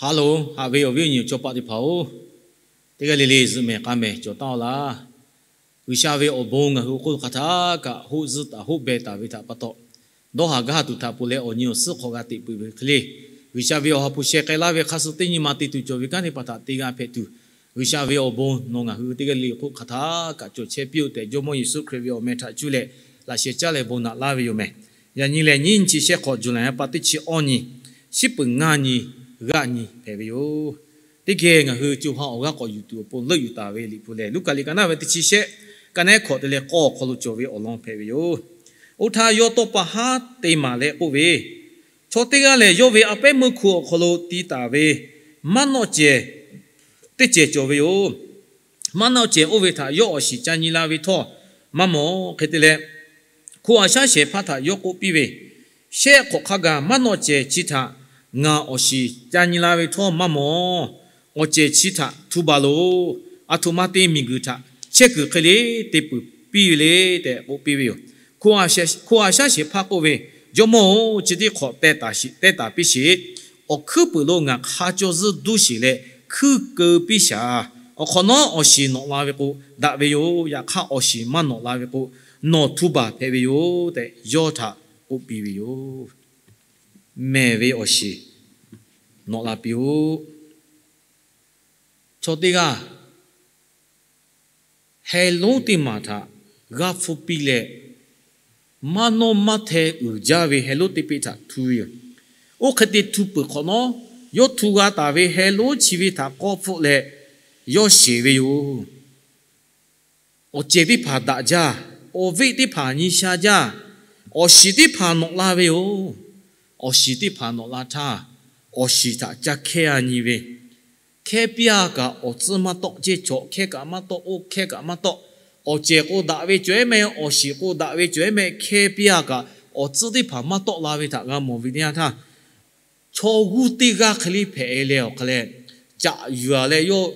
Hello, haꞈ ve awˬ viˉ awˬ nyi awˬ cawˇ paˆ teˇ hpaˍ-oˬ, teˇ g'aˇ le le zuhꞈ mehˍ k'a mehˍ cawˬ taˉ-oˆ laˇ. G'uiˬsha ve awˬ bon ngaˬ hui awˬ hk'oˆ lo hk'aˬ htaˇ kaꞈ hoˆ zuhˆ taˍ hoˆ beh taˍ ve htaꞈ pa taw, dawˇ haˍ gaˇ tuˬ htaꞈ ponˬ leh awˬ nyi awˬ suhˉ hk'aw g'a teꞈ peuˬ ve hk'e le, G'uiˬsha ve awˬ ha hpu sheh k'ai laˇ ve hk'a suh teˇ nyi ma te tuˬ cawˬ ve kanˉ teˇ hpaˍ htaꞈ te g'a hpehꞈ tuˬ, G'uiˬsha ve awˬ bon nawˬ ngaˬ hui teˇ g'aˇ le le awˬ hk'oˆ hk'aˬ htaˇ kaꞈ cawˬ chehˇ piˇ-oˆ tehꞈ, Jawˇmawˇ Yeˍsuˆ Hkriꞈ ve awˬ meh htaꞈ cuˇ leh laꞈ sheh caˉ leh bon naꞈ laˇ ve yoˬ mehˍ. Yaꞈ nyi lehˬ, nyiˇ nyi chi shehˆ hk'awꞈ, July ha pa teˇ chi awˇ nyi, shiˉ peuˍ ngaˇ nyi, g'aˆ nyi hpehꞈ ve yoˬ. Teˇ geh ngaˬ hui co ha awˬ g'aˇ k'awꞈ yuˬ tuˬ awˬ pon leuˆ yuˬ taˍ ve Liꞈ hpu lehˬ, Luˉkaꞈ liꞈ ka naˇ ve teˇ chi shehˆ, ka nehˉ hkawꞈ te leh k'awˇ awˬ hk'aw lo cawˬ ve awˬ lawn hpehꞈ ve yoˬ. Oˇ htaˇ yawˇ tawˇ pa haˉ te maˍ leh k'oˆ ve, Chaw teˇ g'aˇ lehˬ, yawˇ ve a pehˉ meuˇ hku awˬ hk'aw lo ti taˍ ve maˇ nawˆ cehˬ teˇ cehˬ cawˬ ve yoˬ. Maˇ nawˆ cehˬ oˇ ve htaꞈ yawˇ awˬ shiˍ ca nyi la ve htawˇ maˇ mawˬ. Hk'e te leh, hko aꞈ shaˉ shehˍ hpaˇ htaꞈ yawˇ k'oˆ piˇ ve, Shehˆ hk'awꞈ hk'a gaˬ maˇ nawˆ cehˬ chi htaꞈ ngaˬ awˬ shiˍ ca nyi la ve htawˇ maˇ mawˬ. Awˬ cehˬ chi htaꞈ htu baˬ loˬ. Aˬ htoꞈ ma te miˬguiˬ htaꞈ chehˇ kuiˬ hk'e le te peuˬ piˇ ve le tehꞈ k'oˆ piˇ ve yoˬ. Hko aꞈ shaˉ shehˍ hpaˇ k'oˆ ve, Jawˇmawˇ-oˬ, chi teˇ hk'awꞈ teh taˍ piˇ sheˍ. Awˬ hkuiˉ puiˍ lo ngaˬ hk'a caw zuhˇ duˇ sheˍ leh hkuiˉ keu piˇ shaˍ. Awˬ hk'awꞈ nawˉ awˬ shiˍ nawꞈ la ve k'o daꞈ ve yoˬ. Yaꞈ hk'aˇ, awˬ shiˍ maˇ nawꞈ la ve k'o, nawˬ htu baˬ hpehꞈ ve yoˬ tehꞈ, yawˇ htaꞈ k'oˆ piˇ ve yoˬ. Mehˬ ve awˬ shiˍ nawꞈ la piˇ-oˆ. Chaw teˇ g'aˇ heh lonˉ teˇ maˬ htaꞈ g'aˇ hpfuhˇ piˇ leh, maˇ nawˇ maˇ hteh uiˍ jaˇ ve heh lonˉ teˇ peˆ htaꞈ htu ve yoˬ. Oˇ hk'e te htu peuˬ hk'awꞈ nawˉ, yawˇ htu g'a taˍ ve heh lonˉ chi ve htaꞈ k'awˇ hpfuhˆ leh yawˇ sheˍ ve yoˬ. Awˬ cehˬ teˇ hpaˍ daꞈ jaˇ. Awˬ veˆ teˇ hpaˍ nyi sha jaˇ. Awˬ shiˍ teˇ hpaˍ nawꞈ la ve yoˬ. Awˬ shiˍ teˇ hpaˍ nawꞈ la htaˇ, awˬ shiˍ htaꞈ ca hkehˇ-a nyi ve, hkehˇ piˇ-a kaꞈ awˬ tcuhˇ maˇ tawˆ, ceˇ cawˬ hkehˇ kaꞈ maˇ tawˆ, oˇ hkehˇ kaꞈ maˇ tawˆ. Awˬ cehˬ k'o daꞈ ve cawˬ-eˬ mehˆ, awˬ shiˍ k'o daꞈ ve cawˬ-eˬ mehˆ, hkehˇ piˇ-a kaꞈ awˬ tcuhˇ teˇ hpaˍ maˇ tawˆ la ve htaꞈ g'a mawˬ ve teˇ yanˇ htaˇ, chaw g'uˇ teˇ g'aˇ hk'e le hpehꞈ leh awˬ hk'a leh, caꞈ yuˬ-a leh yawˇ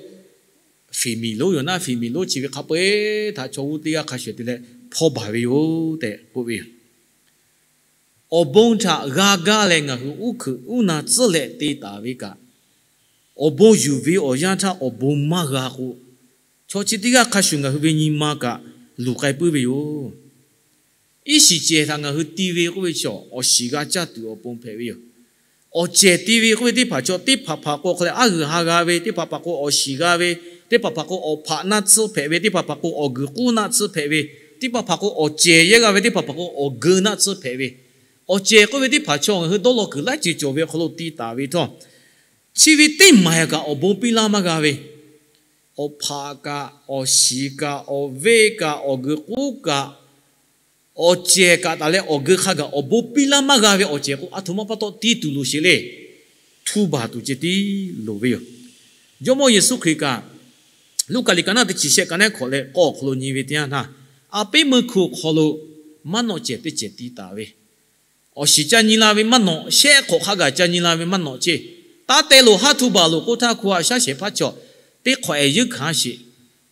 fiˍ miˬ lonˉ yoˬ naˉ, fiˍ miˬ lonˉ chi ve hk'a peu-eˬ htaꞈ chaw g'uˇ teˇ g'aˇ hk'a shuˍ te leh hpawˇ baˬ ve yoˬ tehꞈ k'oˆ ve yoˬ. Awˬ bon htaꞈ g'a gaˇ leh ngaˬ hui uˉ hkuiꞈ uˉ na tcuhˉ leh te taˍ ve kaꞈ, awˬ bon yuˬ ve awˬ yanˇ htaˇ awˬ bon maˇ g'a k'o, chaw chi teˇ g'aˇ hk'a shuˍ ngaˬ hui ve nyi ma kaꞈ luˬ k'ai puiˉ ve yoˬ. Iˉ shiˍ cehˬ htaꞈ ngaˬ hui ti ve k'oˆ ve chaw, awˬ shiˍ g'a caˇ tuˬ awˬ pon hpehꞈ ve yoˬ. Awˬ cehˬ ti ve k'oˆ ve teˇ hpaˍ chaw, teˇ hpaˍ hpaˍ k'o hk'a leh aˉ g'uiˬ ha g'a ve, teˇ hpaˍ hpaˍ k'o awˬ shiˍ g'a ve, teˇ hpaˍ hpaˍ k'o awˬ hpaꞈ naˆ tsuhˇ hpehꞈ ve, teˇ hpaˍ hpaˍ k'o awˬ guiˬ k'uˉ naˆ tsuhˇ hpehꞈ ve, teˇ hpaˍ hpaˍ k'o awˬ cehˬ yehˇ g'a ve, teˇ hpaˍ hpaˍ k'o awˬ geu naˆ tsuhˇ hpehꞈ ve. Awˬ cehˬ k'oˆ ve teˇ hpaˍ chaw ngaˬ hui dawˇ law kuiˬ laiˉ ceuˬ cawˬ ve awˬ hk'aw lo ti taˍ ve htawˇ, chi ve teˇ maˬ kaꞈ awˬ bon piˇ laˇ maˇ g'a ve, awˬ hpaꞈ kaꞈ, awˬ shiˍ kaꞈ, awˬ veˆ kaꞈ, awˬ guiˬ k'uˉ kaꞈ, awˬ cehˬ kaꞈ taˍ leh awˬ geu hk'a gaˬ awˬ bon piˇ laˇ maˇ g'a ve awˬ cehˬ k'o, aˬ htoꞈ ma pa taw ti tuˬ loˍ sheˍ le. Htu baˬ tuˬ ceh tiˉ loˍ ve yoˬ. Jawˇmawˇ Yeˍsuˆ Hkriꞈ kaꞈ, Luˉkaꞈ liꞈ ka naˇ teˇ chi shehˆ ka nehˉ hkawꞈ leh k'awˇ awˬ hk'aw lo nyi ve teˇ yanˇ htaˇ, a pehˉ meuˇ hku awˬ hk'aw lo maˇ nawˆ cehˬ teˇ cehˬ ti taˍ ve, awˬ shiˍ ca nyi la ve maˇ nawꞈ, shehˆ hk'awꞈ hk'a gaˬ ca nyi la ve maˇ nawꞈ ceˇ. Taˇ te loˬ, haˉ htu baˬ loˬ k'oˆ htaˇ, hko aꞈ shaˉ shehˍ hpaˇ chaw, teˇ hk'awꞈ ehˍ yeunˇ hkanˍ sheˍ,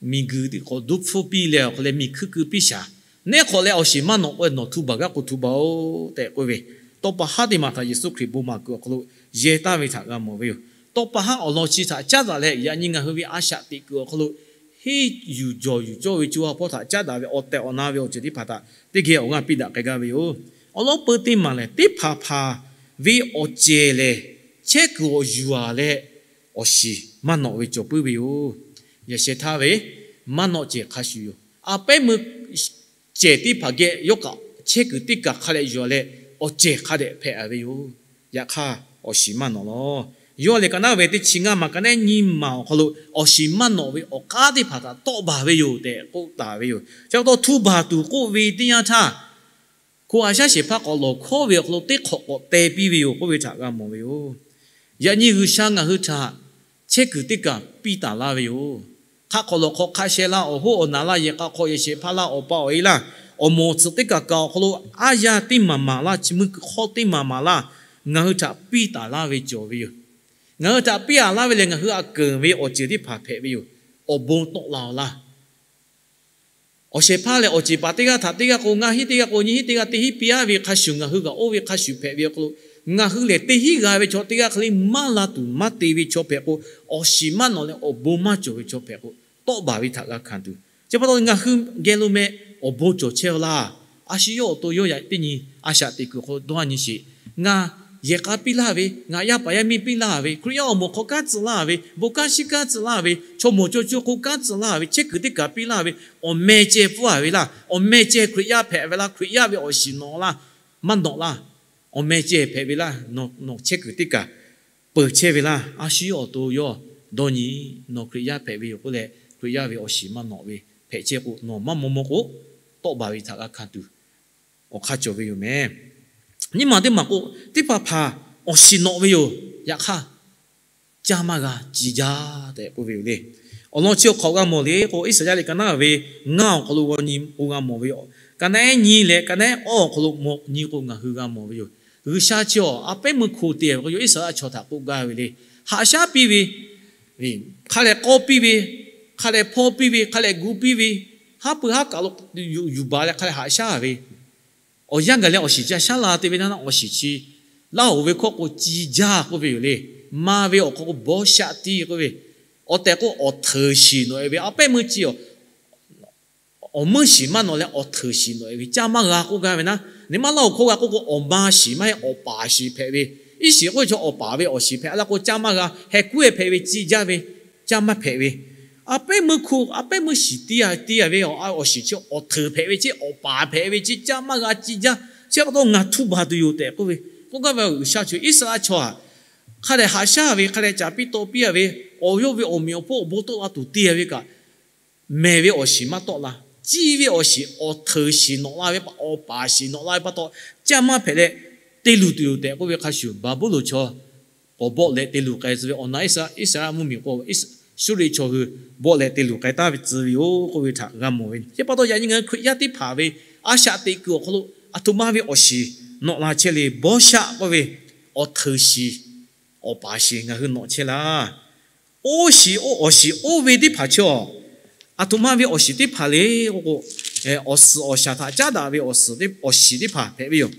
miˬguiˬ teˇ hk'awꞈ duˇ hpfuhˇ piˇ leh awˬ hk'a leh miˬ hkuiˇ keu piˇ shaˍ. Neˉ hk'awꞈ leh awˬ shiˍ maˇ nawꞈ k'o, nawˬ htu baˬ gaˇ k'o htu baˬ-oˬ tehꞈ k'oˆ ve, tawˇ pa haˉ teˇ maˬ htaꞈ Yeˍsuˆ Hkriꞈ bon maˍ kuiˬ awˬ hk'aw lo yehˬ taˍ ve htaꞈ g'a mawˬ ve yoˬ. Tawˇ pa haˉ awˬ lawn chi htaꞈ caˉ daꞈ leh, yaꞈ nyi ngaˬ hui ve a shaꞈ teꞈ kuiˬ awˬ hk'aw lo henˇ yuˬ jawˬ yuˬ cawˇ ve co ha hpawˇ htaꞈ caˉ daꞈ ve awˬ tehˬ awˬ na ve awˬ ceuˬ teˇ hpaˍ htaꞈ teˇ geh awˬ g'aˇ piˇ daꞈ k'ai gaˇ ve yoˬ. Awˬ lawn peu teˇ maˬ lehˬ, teˇ hpaˍ hpaˍ ve awˬ cehˬ lehˬ, chehˇ kuiˬ awˬ yuˬ a leh awˬ shiˍ maˇ nawꞈ ve cawˬ puiˉ ve yoˬ. Yaꞈ sheh htaˇ ve maˇ nawˆ cehˬ hk'a shuˍ yoˬ. A pehˉ meuˇ cehˬ teˇ hpaˍ geh yawˇ kaꞈ chehˇ kuiˬ teˇ kaˬ hk'a leh yuˬ a leh, awˬ cehˬ hk'a dehꞈ hpehꞈ a ve yoˬ. Yaꞈ hk'aˇ, awˬ shiˍ maˇ nawꞈ lawˬ. Yoˇhanˬ liꞈ ka naˉ ve teˇ chi ngaˇ maˬ ka nehˉ nyiˇ maˬ awˬ hk'aw lo, awˬ shiˍ maˇ nawꞈ ve awˬ k'aˉ teˇ hpaˍ htaꞈ tawˆ baˬ ve yoˬ tehꞈ k'oˆ taˍ ve yoˬ. Chi pa taw htu baˬ tuˬ k'oˆ ve teˇ yanˇ htaˇ, hko aꞈ shaˉ shehˍ hpaˇ k'awꞈ lawˬ hkawˉ ve awˬ hk'aw lo teˇ hk'awꞈ k'awꞈ teh piˇ ve yoˬ k'oˆ ve htaꞈ g'a mawˬ ve yoˬ. Yaꞈ nyi G'uiˬsha ngaˬ hui htaꞈ chehˇ kuiˬ teˇ kaˬ piˇ taˍ laˇ ve yoˬ. Hk'aˆ hk'aw lawˬ hk'aw hk'a sheh laˇ, awˬ hoˉ awˬ naˍ laˇ, yehˬ k'a hk'aw yehˬ shehˍ hpaˇ laˇ, awˬ pa awˬ e laˇ, awˬ moˍ awˬ tcuhˍ teˇ kaˬ kaꞈ awˬ hk'aw lo aˉ yaˇ teˇ maˬ maˍ laˇ, chi meuˇ kuiˬ hk'awˇ teˇ maˬ maˍ laˇ, ngaˬ hui htaꞈ piˇ taˍ laˇ ve cawˬ ve yoˬ. Ngaˬ hui htaꞈ piˇ taˍ laˇ ve lehˬ, ngaˬ hui aꞈ keunˍ ve awˬ ceuˬ teˇ hpaˍ hpehꞈ ve yoˬ. Awˬ bon tawˆ la-oˬ laˇ. Awˬ shehˍ hpaˇ lehˬ, awˬ ceˬ paˍ teˇ g'aˇ htaꞈ teˇ g'aˇ k'o, ngaˇ hinˉ teˇ g'aˇ k'o, nyiˇ hinˉ teˇ g'aˇ teˇ hinˉ piˇ-aˉ ve hk'a shuˍ, ngaˬ hui kaꞈ oˇ ve hk'a shuˍ hpehꞈ ve awˬ hk'aw lo, Ngaˬ hui lehˬ teˇ hinˉ g'a ve chaw teˇ g'aˇ hk'e le maˇ la tuˬ maˇ te ve chaw hpehꞈ k'o, awˬ shiˍ maˇ nawꞈ leh awˬ bon maˇ cawˬ ve chaw hpehꞈ k'o, tawˆ baˬ ve htaꞈ g'a hkanˍ tuˬ. Chi pa taw ngaˬ hui geh lo meh awˬ bon cawˬ chehˇ-aw laˇ. A shu yawˇ awˬ to yawˇ yaꞈ teˇ nyi a shaꞈ teꞈ kuiˬ awˬ hk'aw dawˇ nyi sheˍ. Ngaˬ yehˬ k'a piˇ laˇ ve, ngaˬ yaˇ paˍ yaˇ miˇ piˇ laˇ ve, Hkriꞈ yaˇ awˬ moˍ hk'aw kanˉ tcuh laˇ ve, bon kanˉ shiˉ kanˉ tcuh laˇ ve, chaw moˍ chaw chu hk'aw kanˉ tcuh laˇ ve, chehˇ kuiˬ teˇ kaˬ piˇ laˇ ve, awˬ meh ceh pfuhˇ-a ve laˇ. Awˬ meh ceh Hkriꞈ yaˇ hpehꞈ ve laˇ. Hkriꞈ yaˇ ve awˬ shiˍ nawꞈ laˇ, maˇ nawꞈ laˇ. Awˬ meh ceh hpehꞈ ve laˇ. Nawˬ chehˇ kuiˬ teˇ kaˬ peuˬ chehˇ ve laˇ. A shu yawˇ awˬ to yawˇ dawˇ nyi, nawˬ Hkriꞈ yaˇ hpehꞈ ve yoˬ k'oˆ leh, Hkriꞈ yaˇ ve awˬ shiˍ maˇ nawꞈ ve hpehꞈ chehˇ k'o, nawˬ maˇ maw maw k'o, tawˆ baˬ ve htaꞈ g'a hkanˍ tuˬ awˬ hk'aˇ cawˬ ve yoˬ meh. Nyiˇ maˬ teˇ maˬ k'o, teˇ hpaˍ hpaˍ awˬ shiˍ nawꞈ ve yoˬ. Yaꞈ hk'aˇ, caˇ maˇ g'a, ci jaˇ tehꞈ k'oˆ ve yoˬ le. Awˬ lawn chi awˬ hk'awꞈ g'a mawˬ le k'o, Iˉsaˍyaˆ liꞈ ka naˉ ve ngaˇ awˬ hk'aw lo g'aw nyi k'o g'a mawˬ ve yoˬ. Ka naˉ nyiˇ leh ka naˉ awˇ awˬ hk'aw lo mawˬ nyi k'o ngaˬ hui g'a mawˬ ve yoˬ. G'uiˬsha chi awˬ a pehˉ meuˇ hko te ve k'o, yawˇ Iˉsaˍreˍlaˆ chaw htaꞈ k'oˆ gaˇ ve le. Haꞈ shaˉ piˇ ve, hk'a leh k'awˇ piˇ ve, hk'a leh hpawˇ piˇ ve, hk'a leh gu piˇ ve, haˉ pui haˉ kaˬ lo yuˬ baˬ leh hk'a leh haꞈ shaˉ ve, awˬ yanˇ gaˬ leh awˬ shiˍ ca shaˉ la te ve naˉ, awˬ shiˍ chi laˇ oˍ ve hkawˇ k'o, ci jaˇ k'oˆ ve yoˬ le. Ma ve awˬ hk'aw k'o, bawˇ shaˆ tiˇ k'oˆ ve, awˬ tehˬ k'o awˬ hteuˍ shiˍ nawꞈ e ve a pehˉ meuˇ chi awˬ meuˇ shiˍ maˇ nawꞈ leh awˬ hteuˍ shiˍ nawꞈ e ve caˇ maˇ g'a k'oˆ gaˇ ve naˉ, nyi ma laˇ oˍ hkawˇ g'a k'oˆ k'o, awˬ ma shiˍ maˇ heˆ, awˬ paˍ shiˍ hpehꞈ ve. Iˉ shiˍ k'oˆ ve chaw awˬ paˍ ve awˬ shiˍ hpehꞈ la k'o, caˇ maˇ g'a, heh kuˉ e hpehꞈ ve, ci jaˇ ve, caˇ maˇ hpehꞈ ve, a pehˉ meuˇ hko, a pehˉ meuˇ shiˍ tiˇ a tiˇ a ve awˬ shiˍ chi awˬ hteuˍ hpehꞈ ve chi, awˬ paˍ hpehꞈ ve chi, caˇ maˇ g'a, ci jaˇ. Chi pa taw ngaˬ htu baˬ tuˬ yoˬ tehꞈ k'oˆ ve, k'oˆ gaˇ ve Iˉsaˍreˍlaˆ chaw htaꞈ hk'a dehꞈ haꞈ shaˉ ve, hk'a dehꞈ caˍ piˇ taw piˇ a ve, awˬ yawˇ ve awˬ meꞈ awˬ hponˇ awˬ bon tawˆ la tuˬ te a ve kaꞈ, mehˬ ve awˬ shiˍ maˇ tawˆ la. Ciˇ ve awˬ shiˍ awˬ hteuˍ shiˍ nawꞈ la ve pa, awˬ paˍ shiˍ nawꞈ la ve pa taw, caˇ maˇ hpehꞈ leh te luˬ tuˬ yoˬ tehꞈ k'oˆ ve hk'a shuˍ, Baˍbuˍlonˍ chaw k'awꞈ bawˆ leh te luˬ k'ai tcuh ve awˬ na Iˉsaˍreˍlaˆ mvuhˇmiˬ k'o, Suˇriˆ chaw hui bawˆ leh te luˬ k'ai taˍ ve tcuh ve yoˬ k'oˆ ve htaꞈ g'a mawˬ ve. Chi pa taw yaꞈ nyi ngaˬ hui Hkriꞈ yaˇ teˇ hpaˍ ve a shaꞈ teꞈ kuiˬ awˬ hk'aw lo aˬ htoꞈ ma ve awˬ shiˍ nawꞈ la chehˇ le. Bawˇ shaˆ k'oˆ ve awˬ hteuˍ shiˍ, awˬ paˍ shiˍ ngaˬ hui nawꞈ chehˇ laˇ. Oˇ shiˍ, awˬ shiˍ oˇ ve teˇ hpaˍ chaw, aˬ htoꞈ ma ve awˬ shiˍ teˇ hpaˍ le k'o, awˬ suhˍ awˬ shaˍ htaꞈ caˉ daꞈ ve awˬ suhˍ, awˬ shiˍ teˇ hpaˍ hpehꞈ ve yoˬ.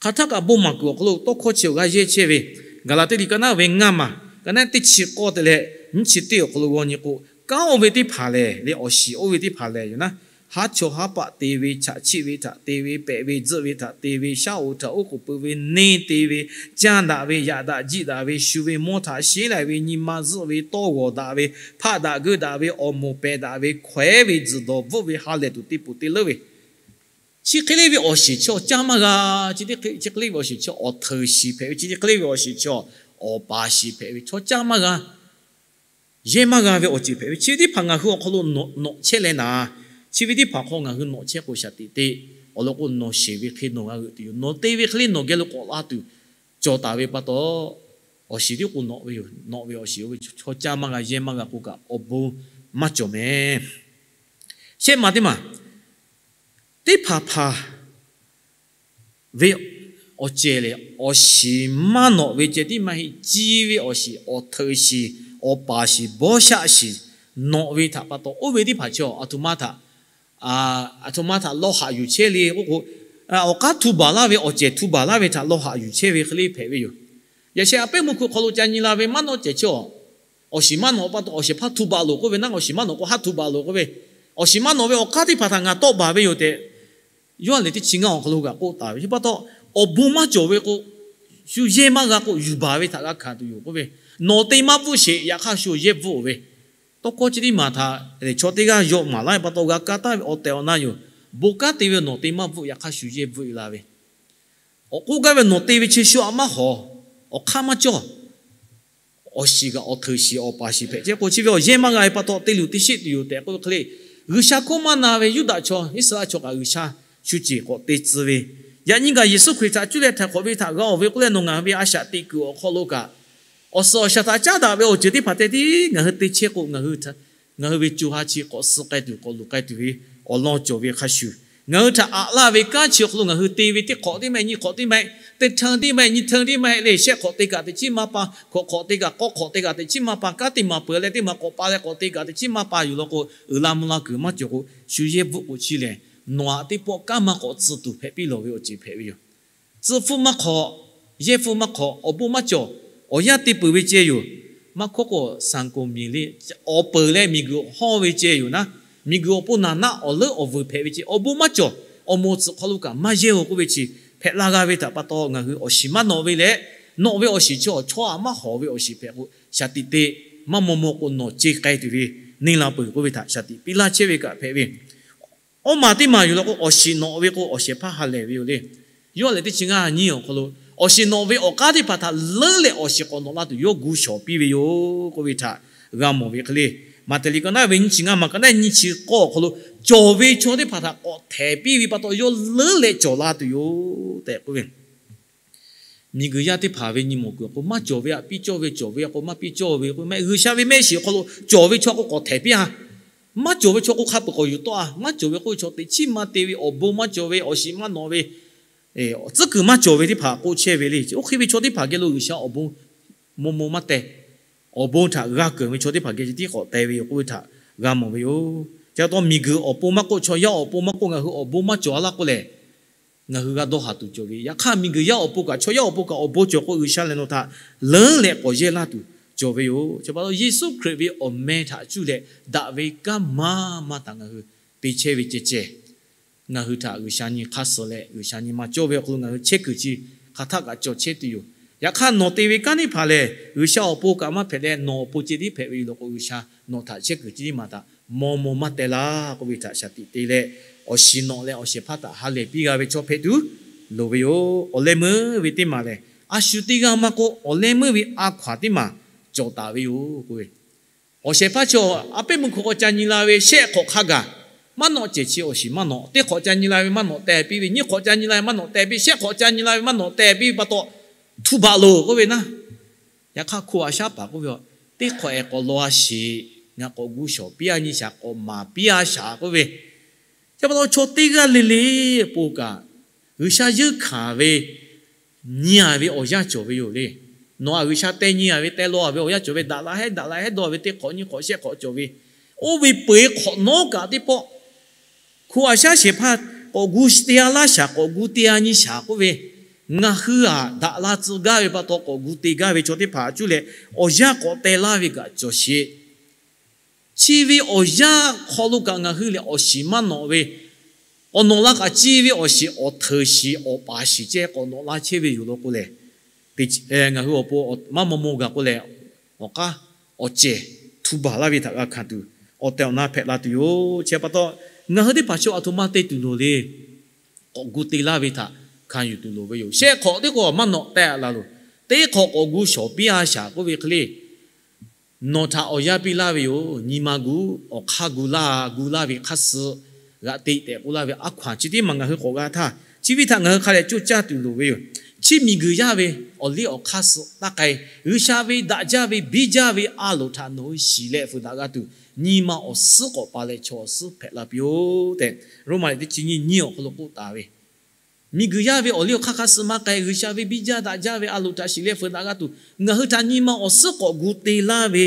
Hk'aˬ htaˆ kaꞈ bon maˍ kuiˬ awˬ hk'aw lo tawˇ hkawˇ chi awˬ g'aˇ yehˇ chehˇ ve, Gaˍlaˍtiˆ liꞈ ka naˉ ve ngaˇ maˬ, ka naˉ teˇ chi k'awˇ te leh nyiˇ chi teˇ awˬ hk'aw lo g'aw nyi k'o, kanˉ oˇ ve teˇ hpaˍ lehˬ le, awˬ shiˍ oˇ ve teˇ hpaˍ lehˬ yoˬ naˉ, haˉ chawˇ haˉ paˆ te ve, chaꞈ chiˆ ve htaꞈ te ve, pehꞈ ve tzuhˆ ve htaꞈ te ve, shaˉ oˍ htaꞈ oˉ k'oˍ pui ve neˇ te ve, caˇ daꞈ ve, yaꞈ daꞈ jiˆ daꞈ ve, shu ve mawˇ htaꞈ sheˉ laiˬ ve, nyi ma zuhˆ ve, tawˇ g'awˬ daꞈ ve, hpaˆ daꞈ geuˆ daꞈ ve, awˬ moˍ pehˬ daꞈ ve, hkawehˉ ve, tzuhˬ dawˬ bvuhˆ ve, ha lehˬ tuˬ teˇ puˍ te leuˉ ve, chi hk'e le ve awˬ shiˍ chi awˬ caˇ maˇ g'a. Chi hk'e le ve awˬ shiˍ chi awˬ hteuˍ shiˍ hpehꞈ ve, chi hk'e le ve awˬ shiˍ chi awˬ paˍ shiˍ hpehꞈ ve, chaw caˇ maˇ g'a, yehˇ maˇ g'a ve awˬ ceuˬ hpehꞈ ve. Chi ve teˇ hpaˍ ngaˬ hui awˬ hk'aw lo nawꞈ chehˇ leh naˍ, chi ve teˇ hpaˍ hk'aw ngaˬ hui nawꞈ chehˇ k'o, shaˍ tiꞈ te awˬ lawn k'o, nawˬ sheˍ ve hk'e nawˬ g'a g'euꞈ tuˬ yoˬ. Nawˬ te ve hk'e le nawˬ geh lo k'awꞈ la tuˬ cawˬ taˍ ve pa taw, awˬ shiˍ tiˉ k'o nawꞈ ve yoˬ. Nawꞈ ve awˬ shiˍ oˇ ve chaw caˇ maˇ g'a, yehˇ maˇ g'a k'o kaꞈ awˬ bon maˇ cawˬ meh. Shehˆ maˬ teˇ maˬ, teˇ hpaˍ hpaˍ ve awˬ cehˬ lehˬ, awˬ shiˍ maˇ nawꞈ ve ceh tiˉ maˇ heˆ. Ciˇ ve awˬ shiˍ, awˬ hteuˍ shiˍ, awˬ paˍ shiˍ, bawˇ shaˆ shiˍ nawꞈ ve htaꞈ pa taw, oˇ ve teˇ hpaˍ chi aˬ htoꞈ ma htaꞈ, aˬ htoꞈ ma htaꞈ lawˇ haꞈ yuˬ chehˇ le k'oˆ k'o, awˬ k'aˉ htu baˬ laˇ ve, awˬ cehˬ htu baˬ laˇ ve htaꞈ lawˇ haꞈ yuˬ chehˇ ve hk'e le hpehꞈ ve yoˬ. Yaꞈ sheh a pehˉ meuˇ hkui hk'aw lo ca nyi la ve maˇ nawˆ cehˬ chi awˬ, awˬ shiˍ maˇ nawꞈ pa taw, awˬ shehˍ hpaˇ htu baˬ loˬ k'oˆ ve, naˉ awˬ shiˍ maˇ nawꞈ k'o haˉ htu baˬ loˬ k'oˆ ve, awˬ shiˍ maˇ nawꞈ ve awˬ k'aˉ teˇ hpaˍ htaꞈ ngaˬ tawˆ baˬ ve yoˬ tehꞈ, Yoˇhanˬ liꞈ teˇ chi ngaˇ awˬ hk'aw lo g'a k'oˆ taˍ ve. Chi pa taw, awˬ bon maˇ cawˬ ve k'o, shu yehˇ maˇ g'a k'o, yuˬ baˬ ve htaꞈ g'a hkanˍ tuˬ yoˬ k'oˆ ve, nawˬ te maˇ bvuhˆ sheˍ, yaꞈ hk'aˇ shu yehˇ bvuhˆ ve. Tawˇ hkawˇ chi teˇ maˬ htaꞈ chaw teˇ g'aˇ yaw maˍ laˇ ve pa taw, g'a kaˇ taˍ ve awˬ tehˬ awˬ na yoˬ. Bon kanˉ te ve nawˬ te maˇ bvuhˆ, yaꞈ hk'aˇ shu yehˇ bvuhˆ e la ve. Awˬ k'oˆ gaˇ ve nawˬ te ve chi shu aꞈ maˇ hawˍ, awˬ hk'aˇ maˇ cawˇ. Awˬ shiˍ kaꞈ awˬ hteuˍ shiˍ awˬ paˍ shiˍ hpehꞈ chehˇ k'o, chi ve awˬ yehˇ maˇ g'a ve pa taw te luˬ te sheˆ tuˬ yoˬ tehꞈ k'oˆ ve hk'e le, G'uiˬsha hkawˇ maˇ na ve Yuˇdaꞈ chaw, Iˉsaˍreˍlaˆ chaw kaꞈ G'uiˬsha shu ceˬ k'awꞈ te tcuh ve, yaꞈ nyi gaˬ Yeˍsuˆ Hkriꞈ htaꞈ cuˇ leh htaiˍ hk'awꞈ ve htaꞈ g'a awˬ ve k'oˆ leh, nawˬ ngaˬ hui ve a shaꞈ teꞈ kuiˬ awˬ hk'aw lo kaꞈ, awˬ suhˍ awˬ shaˍ htaꞈ caˉ daꞈ ve awˬ ceuˬ teˇ hpaˍ te tiˉ ngaˬ hui te chehˇ k'o, ngaˬ hui ve co ha chi k'awꞈ suh k'ai tuˬ k'awꞈ luˬ k'ai tuˬ ve awˬ lawn cawˬ ve hk'a shuˍ, ngaˬ hui htaꞈ aꞈ laˇ ve kanˉ chi awˬ hk'aw lo ngaˬ hui te ve teˇ hk'awꞈ teˇ maˇ heˆ, nyiˇ hk'awꞈ teˇ maˇ heˆ, teˇ htaˇ teˇ maˇ heˆ, nyiˇ htaˇ teˇ maˇ heˆ le, shehˆ hk'awꞈ te kaꞈ teꞈ chiˉ maˇ pa, hkawꞈ hk'awꞈ te kaꞈ, k'awˇ hk'awꞈ te kaꞈ teꞈ chiˉ maˇ pa, kanˉ teˇ maˬ peuˬ leh teˇ maˬ k'awꞈ pa leh k'awꞈ te kaꞈ teꞈ chiˉ maˇ pa yoˬ law k'o, uiˍ la mvuh la kuiˬ maˇ cawˬ k'o, shu yehˇ bvuhˆ k'o chi lehˬ, nawˬ aꞈ teˇ pawˆ kanˉ maˇ k'awꞈ tcuh tuˬ hpehꞈ piˇ lawˬ ve awˬ ceuˬ hpehꞈ ve yoˬ. Tcuh hpfuhˇ maˇ hk'awꞈ Yehˇ hpfuhˇ maˇ hk'awꞈ, awˬ bon maˇ cawˬ, awˬ yanˇ te peuˬ ve ceh yoˬ. Maˇ hkawˇ k'o, sanˍ koˍ miˬ le, awˬ peuˬ leh miˬguiˬ hawˇ ve ceh yoˬ naˉ, miˬguiˬ awˬ pon naˍ naˆ awˬ leuˉ awˬ vuiˬ hpehꞈ ve ceh, awˬ bon maˇ cawˬ, awˬ moˍ tcuhꞈ hk'aw lo kaꞈ maˇ yehˇ-oˬ k'oˆ ve chi hpehꞈ la g'a ve htaꞈ pa taw, ngaˬ hui awˬ shiˍ maˇ nawꞈ ve leh, nawꞈ ve awˬ shiˍ chi awˬ chawˇ aꞈ maˇ hawˍ ve awˬ shiˍ hpehꞈ k'o, shaˍ tiꞈ te maˇ maw maw k'o nawˬ ce k'ai tuˬ ve neˇ la peuˬ k'oˆ ve htaꞈ shaˍ tiꞈ piˇ laˇ chehˇ ve kaꞈ hpehꞈ ve. Awˇ maˬ teˇ maˬ yoˬ law k'o, awˬ shiˍ nawꞈ ve k'o awˬ shehˍ hpaˇ ha lehˬ ve yoˬ le. Yawˇ lehˬ teˇ chi ngaˇ nyiˇ awˬ hk'aw lo, awˬ shiˍ nawꞈ ve awˬ k'aˉ teˇ hpaˍ htaꞈ leuˉ leh awˬ shiˍ k'awꞈ nawꞈ la tuˬ yawˇ gu shawˍ piˇ ve yoˬ k'oˆ ve htaꞈ g'a mawˬ ve hk'e le. Maꞈhtehˍ liꞈ ka naˉ ve nyiˇ chi ngaˇ maˬ ka naˉ nyiˇ chi k'awˇ awˬ hk'aw lo, cawˬ ve chaw teˇ hpaˍ htaꞈ k'awꞈ htehˍ piˇ ve pa taw, yawˇ leuˉ leh cawˬ la tuˬ yoˬ tehꞈ k'oˆ ve. Miˬguiˬ yaˇ teˇ hpaˍ ve nyi mawˬ kuiˬ awˬ hk'aw maˇ cawˬ ve htaꞈ piˇ cawˇ ve, cawˬ ve awˬ hk'aw maˇ piˇ cawˇ ve k'o, maˇ heˆ, G'uiˬsha ve mehˆ shiˍ awˬ hk'aw lo cawˬ ve chaw k'o k'awꞈ htehˍ piˇ-a. Maˇ cawˬ ve chaw k'o hk'a peuˬ k'awꞈ yuˬ tawˆ-a. Maˇ cawˬ ve k'oˆ ve chaw teꞈ chiˉ maˇ te ve, awˬ bon maˇ cawˬ ve, awˬ shiˍ maˇ nawꞈ ve, tcuhˉ kuiˬ maˇ cawˬ ve teˇ hpaˍ k'oˆ chehˇ ve le. Oˇ hk'e ve chaw teˇ hpaˍ geh lo G'uiˬsha awˬ bon maw maw maˇ teh. Awˬ bon htaꞈ g'a keunˍ ve chaw teˇ hpaˍ geh chi tiˉ k'awꞈ teh ve yoˬ k'oˆ ve htaꞈ g'a mawˬ ve yoˬ. Chi pa taw miˬguiˬ awˬ pon maˇ k'oˆ, chaw yaˇ awˬ pon maˇ k'oˆ, ngaˬ hui awˬ bon maˇ cawˬ-a laˇ k'oˆ lehˬ, ngaˬ hui g'a dawˇ haˍ tuˬ cawˬ ve. Yaꞈ hk'aˇ miˬguiˬ yaˇ awˬ pon kaꞈ, chaw yaˇ awˬ pon kaꞈ awˬ bon cawˬ k'o, G'uiˬsha lehˬ nawˬ htaꞈ leuˉ leh k'awꞈ yehˇ laˇ tuˬ cawˬ ve yoˬ. Chi pa taw Yeˍsuˆ Hkriꞈ ve awˬ meh htaꞈ cuˇ leh daꞈ ve kanˉ maˇ maˇ htaꞈ ngaˬ hui te chehˇ ve ceh ceh, ngaˬ hui htaꞈ G'uiˬsha nyi hk'aˇ suh leh G'uiˬsha nyi ma cawˇ ve awˬ hk'aw lo ngaˬ hui chehˇ kuiˬ chi hk'aˬ htaˆ kaꞈ cawˬ chehˇ tuˬ yoˬ. Yaꞈ hk'aˇ nawˬ te ve kanˉ teˇ hpaˍ lehˬ, G'uiˬsha awˬ pon kaꞈ maˇ hpehꞈ leh, nawˬ awˬ pon ceh tiˉ hpehꞈ ve yoˬ law k'o, G'uiˬsha nawˬ htaꞈ chehˇ kuiˬ chi teˇ maˬ htaꞈ maw maw maˇ teh laˇ k'oˆ ve htaꞈ shaˍ tiꞈ te leh, awˬ shiˍ nawꞈ leh awˬ shehˍ hpaˇ htaꞈ ha lehˬ piˇ g'a ve chaw hpehꞈ tuˬ loˍ ve yoˬ. Awˬ leh meuˇ ve teˇ maˬ lehˬ, a shu teˇ g'aˇ maˇ k'oˆ, awˬ leh meuˇ ve a hkaw anˬ teˇ maˬ cawˬ taˍ ve yoˬ k'oˆ ve. Awˬ shehˍ hpaˇ chi a pehˉ meuˇ hk'aw k'awꞈ ca nyi la ve shehˆ hk'awꞈ hk'a gaˬ maˇ nawꞈ cehˬ chi awˬ shiˍ maˇ nawꞈ. Teˇ hk'awꞈ ca nyi la ve maˇ nawꞈ teh piˇ ve, nyiˇ hk'awꞈ ca nyi la ve maˇ nawꞈ teh piˇ, shehˆ hk'awꞈ ca nyi la ve maˇ nawꞈ teh piˇ ve pa taw, htu baˬ loˬ k'oˆ ve naˉ. Yaꞈ hk'aˇ hko aꞈ shaˉ paˍ k'oˆ ve, teˇ hk'awꞈ ehˍ k'awꞈ law-a sheˍ, ngaˬ k'awꞈ gu shawˍ piˇ-a nyi shaˍ, k'awꞈ maˍ piˇ-a shaˍ k'oˆ ve. Chi pa taw chaw teˇ g'aˇ le le awˬ pon kaꞈ, G'uiˬsha yeunˇ hkanˍ ve nyi-a ve awˬ yanˇ cawˬ ve yoˬ le. Nawˬ-a G'uiˬsha teh nyi-a ve, teh law-a ve awˬ yanˇ cawˬ ve, daꞈ la hehˉ daꞈ la hehˉ dawˇ ve teˇ hk'awꞈ nyiˇ hk'awꞈ shehˆ hk'awꞈ cawˬ ve. Oˇ ve peu-eˬ hk'awꞈ nawˉ kaꞈ teˇ pawˆ, hko aꞈ shaˉ shehˍ hpaˇ k'awꞈ gu te-a laˇ shaˍ, k'awꞈ gu te-a nyi shaˍ k'oˆ ve, ngaˬ hui-aˬ daꞈ la tcuh gaˇ ve pa taw k'awꞈ gu te gaˇ ve chaw teˇ hpaˍ cuˇ leh awˬ yanˇ k'awꞈ teh laˇ ve kaꞈ cawˬ sheˍ. Chi ve awˬ yanˇ hk'aw lo kaꞈ ngaˬ hui lehˬ awˬ shiˍ maˇ nawꞈ ve, k'awꞈ nawꞈ la kaꞈ chi ve awˬ shiˍ awˬ hteuꞈ shiˍ awˬ paˍ shiˍ ceh k'awꞈ nawꞈ la chehˇ ve yoˬ law k'o lehˬ, ngaˬ hui awˬ pon maˇ maw maw gaˬ k'o lehˬ, awˬ k'aˉ awˬ cehˬ htu baˬ laˇ ve htaꞈ g'a hkanˍ tuˬ, awˬ tehˬ awˬ na hpehꞈ la tuˬ yoˬ. Chi pa taw, ngaˬ hui teˇ hpaˍ chaw aˬ htoꞈ ma te tuˬ loˍ le. K'awꞈ gu te laˇ ve htaꞈ hkanˍ yuˬ tuˬ loˍ ve yoˬ. Shehˆ hk'awꞈ teˇ k'o maˇ nawꞈ teh-a la loˬ. Teˇ hk'awꞈ k'awꞈ gu shawˍ piˇ-a shaˍ k'oˆ ve hk'e le. Nawˬ htaꞈ awˬ yanˇ piˇ laˇ ve yoˬ. Nyi ma gu, awˬ hk'aˇ gu laˇ, gu laˇ ve hk'aˇ suh g'aꞈ te tehꞈ k'oˆ laˇ ve a hkaw-anˬ chi teˇ maˬ ngaˬ hui k'awꞈ g'a htaˇ, chi ve htaꞈ ngaˬ hui hk'a dehꞈ coˇ caˇ tuˬ loˍ ve yoˬ. Chi miˬguiˬ yaˇ ve awˬ liˇ awˬ hk'aˇ suh taˇ k'ai, G'uiˬsha ve daꞈ jaˇ ve biˇ jaˇ ve a loˍ htaꞈ nawˬ hui shiˍ leh fuiˍ daꞈ g'a tuˬ, nyi ma awˬ suhˉ k'awꞈ pa leh chaw awˬ suhˉ hpehꞈ la piˇ-oˆ tehꞈ, Roˉmaꞈ liꞈ teˇ chi nyiˇ nyiˇ awˬ hk'aw lo k'oˆ taˍ ve. Miˬguiˬ yaˇ ve awˬ liˇ awˬ hk'aˇ hk'aˇ suh maˇ k'ai, G'uiˬsha ve biˇ jaˇ daꞈ jaˇ ve a loˍ htaꞈ shiˍ leh fuiˍ daꞈ g'a tuˬ, ngaˬ hui htaꞈ nyi ma awˬ suhˉ k'awꞈ gu te laˇ ve,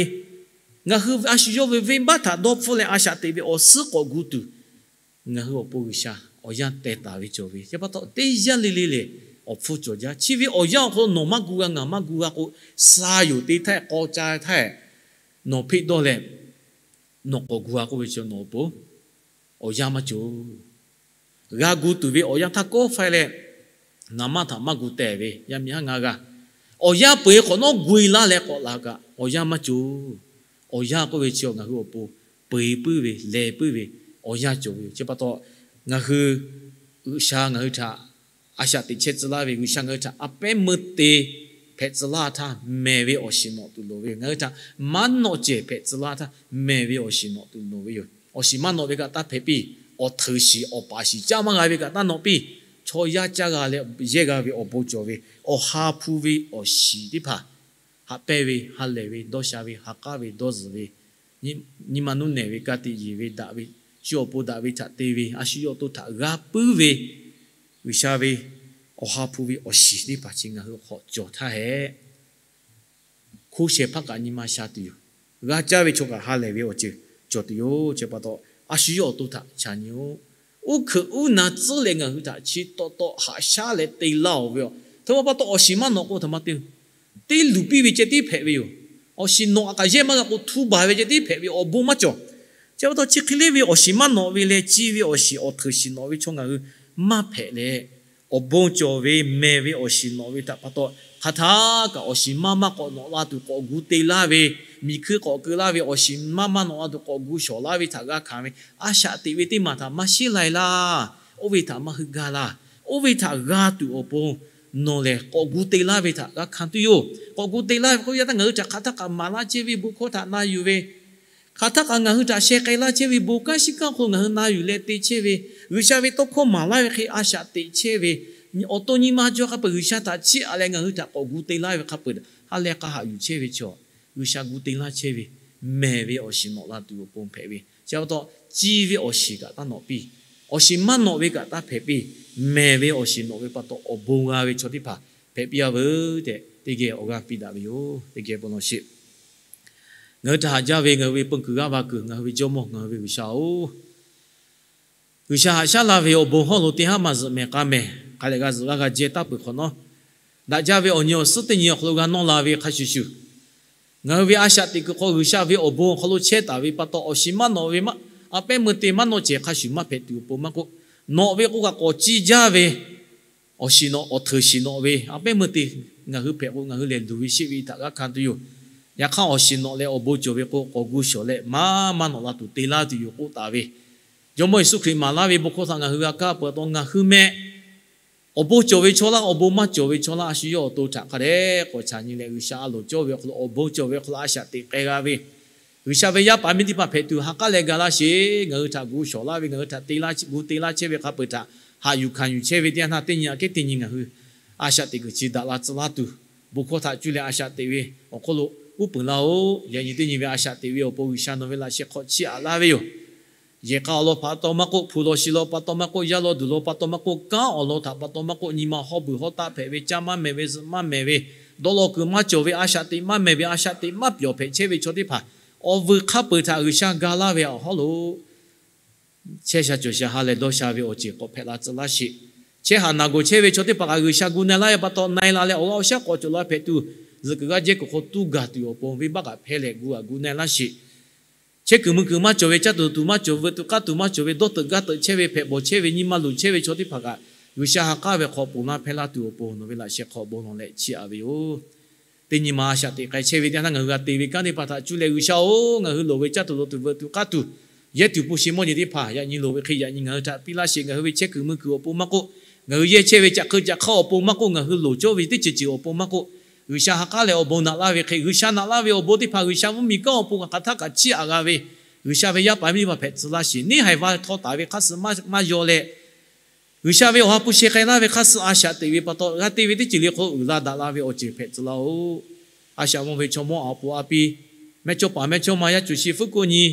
ngaˬ hui a shu yawˇ ve venˇbaˆ htaꞈ dawˇ hpfuhˆ leh a shaꞈ teꞈ ve awˬ suhˉ k'awꞈ gu tuˬ, ngaˬ hui awˬ pon G'uiˬsha awˬ yanˇ teh taˍ ve cawˬ ve. Chi pa taw teˇ yanˇ le le lehˬ, awˬ hpfuhˇ cawˬ jaˇ. Chi ve awˬ yanˇ awˬ hk'aw lo nawˬ maˇ gu g'a, ngaˬ maˇ gu g'a k'o, sha yoˬ te htaˇ, k'aw ca htaˇ, nawˬ hpeˆ dawˇ leh nawˬ k'awꞈ gu g'a k'oˆ ve chi nawˬ awˬ pon awˬ yanˇ maˇ cawˬ. G'a gu tuˬ ve awˬ yanˇ htaˇ kawˆ faiˇ leh, naˍ manˇ htaꞈ maˇ gu teh ve yaˇ miˇ haˉ ngaˇ g'aˇ, awˬ yanˇ peu-eˬ hk'awꞈ nawˉ gu-e laˇ leh k'awꞈ la kaꞈ awˬ yanˇ maˇ cawˬ. Awˬ yanˇ k'oˆ ve chi ngaˬ hui awˬ pon peu-eˬ puiˉ ve, leh puiˉ ve awˬ yanˇ cawˬ ve yoˬ. Chi pa taw, ngaˬ hui G'uiˬsha ngaˬ hui htaꞈ a shaꞈ teꞈ chehˇ tcuh laˇ ve, G'uiˬsha ngaˬ hui htaꞈ a pehˉ meuˇ te hpehꞈ tcuh laˇ htaˇ, mehˬ ve awˬ shiˍ nawꞈ tuˬ loˍ ve yoˬ. Ngaˬ hui htaꞈ maˇ nawꞈ cehˬ hpehꞈ tcuh laˇ htaˇ, mehˬ ve awˬ shiˍ nawꞈ tuˬ loˍ ve yoˬ. Awˬ shiˍ maˇ nawꞈ ve kaꞈ taˇ hpehꞈ piˇ. Awˬ hteuꞈ shiˍ awˬ paˍ shiˍ caˇ maˇ g'a ve kaꞈ taˇ nawꞈ piˇ. Chaw yaˇ caˇ g'a leh yehˇ g'a ve awˬ bon cawˬ ve, awˬ ha hpu ve awˬ shiˍ teˇ hpaˍ, haꞈ pehnˇ ve, ha lehˬ ve, dawˇ sha ve, ha k'aˉ ve, dawˇ zuhˬ ve, nyi ma nuˇ nehˬ ve, ka tiꞈ yeˬ ve, daꞈ ve, shu awˬ pon daꞈ ve htaꞈ te ve, a shu yawˇ awˬ to htaꞈ g'a puiˉ ve, G'uiˬsha ve awˬ ha hpu ve awˬ shiˍ teˇ hpaˍ chi ngaˬ hui hk'awꞈ cawˬ htaˇ hehꞈ, hko shehˍ hpaˇ kaꞈ nyi ma sha tuˬ yoˬ. G'a caˇ ve chaw kaꞈ ha lehˬ ve awˬ ceuˬ cawˬ tuˬ yoˬ. Chi pa taw, a shu yawˇ awˬ to htaꞈ chaꞈ nyi-oˆ. Uˉ hkeuꞈ uˉ na tcuhˉ leh ngaˬ hui htaꞈ chi taw taw haꞈ shaˉ leh te laˇ-oˬ ve yoˬ. Hk'e pa taw, awˬ shiˍ maˇ nawꞈ k'o htaꞈ ma te, teˇ luˬ piˇ ve ceh tiˉ hpehꞈ ve yoˬ. Awˬ shiˍ nawꞈ kaꞈ yehˇ maˇ g'a k'o, htu baˬ ve ceh tiˉ hpehꞈ ve, awˬ bon maˇ cawˬ. Chi pa taw, chi hk'e le ve awˬ shiˍ maˇ nawꞈ ve leh, ci ve awˬ shiˍ awˬ hteuꞈ shiˍ nawꞈ ve chaw ngaˬ hui maˇ hpehꞈ leh, awˬ bon cawˬ ve mehˬ ve awˬ shiˍ nawꞈ ve htaꞈ pa taw, hk'aˬ htaˇ kaꞈ awˬ shiˍ maˇ maˇ k'awꞈ nawꞈ la tuˬ k'awꞈ gu te laˇ ve, miˬ hkui k'awꞈ keu laˇ ve awˬ shiˍ maˇ maˇ nawꞈ la tuˬ k'awꞈ gu shawˍ laˇ ve htaꞈ g'a hkanˍ ve, a shaꞈ teꞈ ve teˇ maˬ htaꞈ maˇ sheˉ lai laˇ. Oˇ ve htaꞈ maˇ hui ga laˇ. Oˇ ve htaꞈ g'a tuˬ awˬ pon nawˬ lehˬ k'awꞈ gu te laˇ ve htaꞈ g'a hkanˍ tuˬ yoˬ. K'awꞈ gu te laˇ ve k'oˆ yaˇ htaˇ, ngaˬ hui htaꞈ hk'aˬ htaˇ kaꞈ maˍ laˇ chehˇ ve bon hkawˇ htaꞈ na yuˬ ve, hk'aˬ htaˇ kaꞈ ngaˬ hui htaꞈ sheh k'ai laˇ chehˇ ve bon kanˉ shinˉ kanˉ awˬ hk'aw lo ngaˬ hui na yuˬ leh te chehˇ ve, G'uiˬsha ve tawˇ hkawˇ maˍ laˇ ve hk'e a shaꞈ teꞈ chehˇ ve, awˬ to nyi ma jaw hk'a peu-eˬ G'uiˬsha htaꞈ chiˇ aꞈ leh ngaˬ hui htaꞈ k'awꞈ gu te laˇ ve hk'a peu-eˬ, ha leh k'a haꞈ yuˬ chehˇ ve chaw, G'uiˬsha gu te laˇ chehˇ ve, mehˬ ve awˬ shiˍ nawꞈ la tuˬ awˬ pon hpehꞈ ve. Chi pa taw, ci ve awˬ shiˍ kaꞈ taˇ nawꞈ piˇ. Awˬ shiˍ maˇ nawꞈ ve kaꞈ taˇ hpehꞈ piˇ. Mehˬ ve awˬ shiˍ nawꞈ ve pa taw, awˬ bon g'a ve chaw teˇ hpaˍ hpehꞈ piˇ-a veuˬ tehꞈ, teˇ geh awˬ g'aˇ piˇ daꞈ ve yoˬ. Teˇ geh bon lawˬ sheˍ. Ngaˬ hui htaꞈ haꞈ jaˇ ve ngaˬ hui ve peu kuiˬ g'aˇ va kuiˬ, ngaˬ hui ve Jawˇmawˇ, ngaˬ hui ve G'uiˬsha-oˬ, G'uiˬsha haꞈ shaˉ laˇ ve awˬ bon hawˉ lo teˇ haˉ maˇ zuhꞈ mehˍ k'a mehˍ, hk'a lehˬ g'a zuhꞈ g'a g'a jehˇ taˇ peuˬ hk'awꞈ nawˉ, daꞈ jaˇ ve awˬ nyi awˬ suhˉ teˇ nyi awˬ hk'aw lo g'a nawˇ la ve hk'a shuˍ shuˍ, ngaˬ hui ve a shaꞈ teꞈ kuiˬ hk'aw G'uiˬsha ve awˬ bon awˬ hk'aw lo chehˇ taˍ ve pa taw, awˬ shiˍ maˇ nawꞈ ve maˇ, a pehˉ meuˇ te maˇ nawˆ cehˬ hk'a shuˍ maˇ hpehꞈ tuˬ awˬ pon maˇ k'oˆ, nawꞈ ve k'o kaꞈ k'awꞈ ciˇ jaˇ ve awˬ shiˍ nawꞈ, awˬ hteuꞈ shiˍ nawꞈ ve a pehˉ meuˇ te ngaˬ hui hpehꞈ k'o, ngaˬ hui lehˬ luˬ ve sheˆ ve htaꞈ g'a hkanˍ tuˬ yoˬ. Yaꞈ hk'aˇ, awˬ shiˍ nawꞈ leh awˬ bon cawˬ ve k'o, k'awꞈ gu shawˍ leh maˇ maˇ nawꞈ la tuˬ te laˇ tuˬ yoˬ k'oˆ taˍ ve, Jawˇmawˇ Yeˍsuˆ Hkriꞈ maˍ laˇ ve bon hkawˇ htaꞈ ngaˬ hui g'a kaˇ peuˬ taw, ngaˬ hui meh awˬ bon cawˬ ve chaw laˇ, awˬ bon maˇ cawˬ ve chaw laˇ, a shu yawˇ awˬ to htaꞈ hk'a dehꞈ k'awꞈ chaꞈ nyi leh, G'uiˬsha a loˍ cawˇ ve awˬ hk'aw lo, awˬ bon cawˬ ve awˬ hk'aw lo a shaꞈ teꞈ k'ai g'a ve, G'uiˬsha ve yaˇ paˍ miˇ teˇ hpaˍ hpehꞈ tuˬ ha k'aˉ leh ga laˇ sheˍ. Ngaˬ hui htaꞈ gu shawˍ laˇ ve, ngaˬ hui htaꞈ te laˇ, gu te laˇ chehˇ ve hk'a peu-eˬ htaꞈ haꞈ yuˬ hkanˍ yuˬ chehˇ ve teˇ yanˇ htaˇ, teˇ nyi aꞈ kehˉ teˇ nyi ngaˬ hui a shaꞈ teꞈ kuiˬ chi daꞈ la tcuh laˇ tuˬ, bon hkawˇ htaꞈ cuˇ leh a shaꞈ teꞈ ve awˬ hk'oˆ lo uˉ peunˍ laˇ-oˆ. Yaꞈ nyi teˇ nyi ve a shaꞈ teꞈ ve awˬ pon G'uiˬsha nawˬ ve laꞈ sheh hk'aw chiˇ aꞈ laˇ ve yoˬ. Yehˬ k'a awˬ lawn pa taw maˇ k'oˆ, hpu law shi law pa taw maˇ k'oˆ, yaˇ law duˬ law pa taw maˇ k'oˆ, kanˉ awˬ lawn htaꞈ pa taw maˇ k'oˆ, nyi ma hawˇ buiˬ hawˇ taˆ hpehꞈ ve, caˇ maˇ mehˍ ve, zuhꞈ maˇ mehˍ ve, dawˇ law kuiˬ maˇ cawˬ ve, a shaꞈ teꞈ maˇ mehˍ ve, a shaꞈ teꞈ maˇ pyawˬ hpehꞈ chehˇ ve chaw teˇ hpaˍ, awˬ vuiˬ hk'a peu-eˬ htaꞈ G'uiˬsha ga laˇ ve awˬ hawˉ lo chehˇ sha cawˬ sha ha lehˬ dawˇ sha ve awˬ ceuˬ k'awꞈ hpehꞈ la tcuh laˇ sheˍ. Chehˇ haꞈ naˬ gawˬ chehˇ ve chaw teˇ hpaˍ kaꞈ G'uiˬsha gu na-e laˇ ve pa taw, na-e la leh awˬ g'aˇ awˬ shaˉ k'awꞈ cawˬ la hpehꞈ tuˬ, zuhꞈ kuiˬ g'aˇ jehˇ kuiˬ hk'aw tuˇ gaˬ tuˬ awˬ pon venˇbaˆ kaꞈ hpehˇ leh gu aꞈ gu na-e laˇ sheˍ. Chehˇ kuiˬ mui kuiˬ maˇ cawˬ ve, caˇ tuˬ tuˬ maˇ cawˬ, veuꞈ tuˬ k'aˇ tuˬ maˇ cawˬ ve, dawˇ teuꞈ gaˇ teuꞈ chehˇ ve, hpehꞈ bawˬ chehˇ ve, nyi ma luˬ chehˇ ve chaw teˇ hpaˍ kaꞈ G'uiˬsha ha k'aˉ ve hk'aw ponˬ laˇ hpehˇ laˇ tuˬ awˬ pon nawˬ ve laꞈ sheh hk'aw bon lawˬ leh chiˇ aꞈ ve yoˬ. Teˇ nyi ma a shaꞈ teꞈ k'ai chehˇ ve teˇ yanˇ htaˇ, ngaˬ hui g'a te ve kanˉ teˇ hpaˍ htaꞈ cuˇ leh G'uiˬsha-oˬ, ngaˬ hui loˍ ve caˇ tuˬ loˍ tuˬ veuꞈ tuˬ k'aˇ tuˬ, yehˇ tuˬ hpu shi mawˇ nyi teˇ hpaˍ yaꞈ nyi loˍ ve hk'e yaꞈ nyi ngaˬ hui htaꞈ piˇ laˇ sheˍ. Ngaˬ hui ve chehˇ kuiˬ mui kuiˬ awˬ pon maˇ k'oˆ, ngaˬ hui yehˇ chehˇ ve caꞈ hk'eu caꞈ hk'aˇ awˬ pon maˇ k'oˆ, ngaˬ hui loˍ cawˇ ve teˇ ceuˬ ceuˬ awˬ pon maˇ k'oˆ, G'uiˬsha ha k'aˉ leh awˬ bon naꞈ laˇ ve hk'e, G'uiˬsha naꞈ laˇ ve awˬ bon teˇ hpaˍ G'uiˬsha mvuhˇmiˬ kanˉ awˬ pon kaꞈ hk'aˬ htaˇ kaꞈ chiˇ aꞈ g'a ve, G'uiˬsha ve yaˇ paˍ miˇ teˇ hpaˍ hpehꞈ tcuh laˇ sheˍ. Neˇ haiˬ va htawˇ taˍ ve hk'aˇ suh maˇ yaw leh, G'uiˬsha ve awˬ ha hpu sheh k'ai laˇ ve hk'aˇ suh a shaꞈ teꞈ ve pa taw, g'a te ve teˇ ceuˬ le hk'aw lo uiˍ la daꞈ la ve awˬ ceuˬ hpehꞈ tcuh laˇ-oˬ. A shaꞈ mvuh ve chaw mawˇ awˬ pon a piˇ, mehˇchawˇpaˍ mehˇchawˇma, yaˇ cuˬ shi fuˉ kuˆ nyi,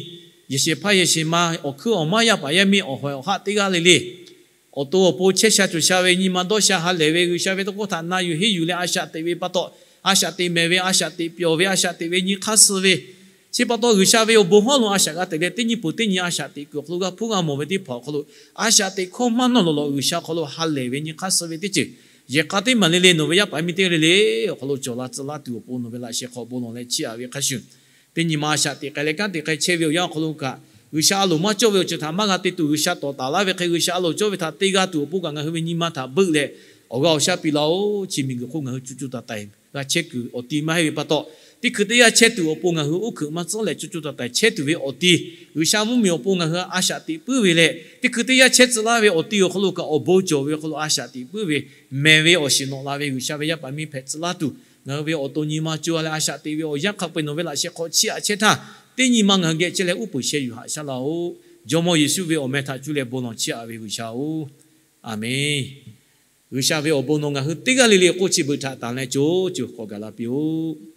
yehˬ shehˍ hpaˇ yehˬ shehˍ ma, awˬ hkuiˉ awˬ maˇ, yaˇ paˍ yaˇ miˇ, awˬ hawehˬ awˬ haˆ teˇ g'aˇ le le, awˬ to awˬ pon chehˇ sha cawˬ sha ve, nyi ma dawˇ sha ha lehˬ ve, G'uiˬsha ve tawˇ hkawˇ htaꞈ na yuˬ henˇ yuˬ leh a shaꞈ teꞈ ve pa taw, a shaꞈ teꞈ mehˍ ve, a shaꞈ teꞈ pyawˬ ve, a shaꞈ teꞈ ve nyi hk'aˇ suh ve, chi pa taw G'uiˬsha ve awˬ bon hawˉ lo a shaꞈ g'a teꞈ leh, teˇ nyi peuˬ teˇ nyi a shaꞈ teꞈ kuiˬ awˬ hk'aw lo g'a hpuˇ g'a mawˬ ve teˇ hpaˍ awˬ hk'aw lo, a shaꞈ teꞈ hkawˇ maˇ nawˇ lawˬ lawˬ G'uiˬsha hk'aw lo ha lehˬ ve nyi hk'aˇ suh ve teˇ ceuˬ, yehˬ k'a teˇ maˬ le le nawˬ ve yaˇ paˍ miˇ teˇ g'aˇ le le awˬ hk'aw lo cawˬ la tcuh laˇ tuˬ awˬ pon nawˬ ve laꞈ sheh hk'aw bon lawˬ leh chiˇ aꞈ ve hk'a shuˍ, teˇ nyi ma a shaꞈ teꞈ k'ai leh kanˉ te k'ai chehˇ ve awˬ yanˇ awˬ hk'aw lo kaꞈ, G'uiˬsha a loˍ maˇ cawˇ ve awˬ ceuˬ htaꞈ maˇ g'a te tuˬ, G'uiˬsha tawˍ taˍ laˇ ve hk'e, G'uiˬsha a loˍ cawˇ ve htaꞈ te g'a tuˬ awˬ pon kaꞈ ngaˬ hui ve nyi ma htaꞈ beuˆ leh awˬ g'aˇ awˬ shaˉ piˇ laˇ-oˬ. Chi miˬguiˬ hk'oˆ ngaˬ hui co co taiˍ taiˍ g'a chehˇ kuiˬ awˬ ti maˇ heˆ ve pa taw, teˇ hkui teˇ yanˇ chehˇ tuˬ awˬ pon ngaˬ hui uˉ hkeuꞈ maˇ tcuhˉ leh co co taiˍ taiˍ chehˇ tuˬ ve awˬ ti, G'uiˬsha mvuhˇmiˬ awˬ pon ngaˬ hui a shaꞈ teꞈ puiˉ ve leh, teˇ hkui teˇ yanˇ chehˇ tcuh laˇ ve awˬ ti awˬ hk'aw lo kaꞈ awˬ bon cawˬ ve awˬ hk'aw lo a shaꞈ teꞈ puiˉ ve, mehˬ ve awˬ shiˍ nawꞈ la ve G'uiˬsha ve yaˇ paˍ miˇ hpehꞈ tcuh laˇ tuˬ, ngaˬ hui ve awˬ to nyi ma co-a leh a shaꞈ teꞈ ve awˬ yanˇ hk'a peu-eˬ nawˬ ve laꞈ sheh hk'aw chiˇ aꞈ chehˇ htaˇ, teˇ nyi ma ngaˬ hui geh chehˇ leh uˉ peunˍ sheh yuˬ haꞈ shaˉ laˇ-oˬ. Jawˇmawˇ Yeˍsuˆ ve awˬ meh htaꞈ cuˇ leh bon lawˬ chiˇ aꞈ ve G'uiˬsha-oˬ, Aˬmenˍ. G'uiˬsha ve awˬ bon nawˬ ngaˬ hui teˇ g'aˇ le le k'oˆ chi beuꞈ htaꞈ tanˬ leh co co k'awꞈ gaˬ la piˇ-oˆ.